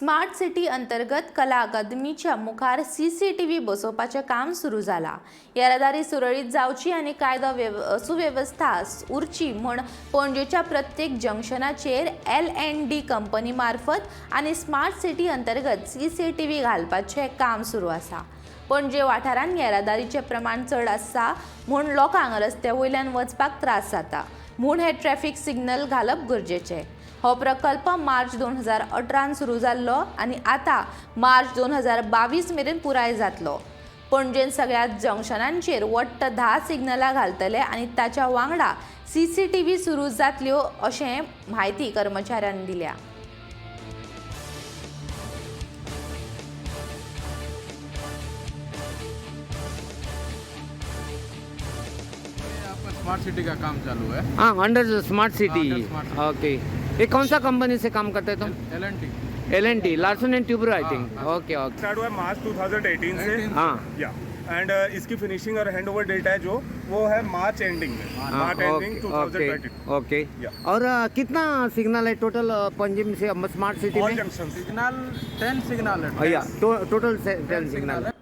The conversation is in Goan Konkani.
स्मार्ट सिटी अंतर्गत कला अकादमीच्या मुखार सीसीटीव्ही बसोवपाचें काम सुरू जाला. येरादारी सुरळीत जावची आनी कायदो सुवेवस्था उरची म्हूण पणजेच्या प्रत्येक जंक्शनाचेर एल&डी कंपनी मार्फत आनी स्मार्ट सिटी अंतर्गत सीसीटीव्ही घालपाचें काम सुरू आसा. पणजे वाठारांत येरादारीचें प्रमाण चड आसा म्हूण लोकांक रस्त्या वयल्यान वचपाक त्रास जाता, म्हूण हे ट्रॅफिक सिग्नल घालप गरजेचें. हो प्रकल्प मार्च 2018 सुरू जाल्लो आनी आतां मार्च 2022 मेरेन पुराय जातलो. पणजेन सगळ्या जंक्शनांचेर वट्ट 10 सिग्नलां घालतले आनी ताच्या वांगडा सीसीटीव्ही सुरू जातल्यो अशें म्हायती कर्मचाऱ्यांनी दिल्या. आपका स्मार्ट सिटी का काम चालू है. हाँ, अंडर स्मार्ट सिटी. हाँ, under smart city. Okay, ये कौन सा कंपनी से काम करते हैं तुम? L&T. L&T, Larsen and Toubro, I think. Okay okay. Start हुआ है मार्च 2018 से. हाँ. या, एंड इसकी फिनिशिंग और हैंड ओवर डेट है जो वो है मार्च एंडिंग में, मार्च एंडिंग 2022. ओके. Yeah. और कितना सिग्नल है टोटल पंजिम से स्मार्ट सिटी ऑल में? जंक्शन. सिग्नल 10 सिग्नल है. या, टोटल 10 सिग्नल.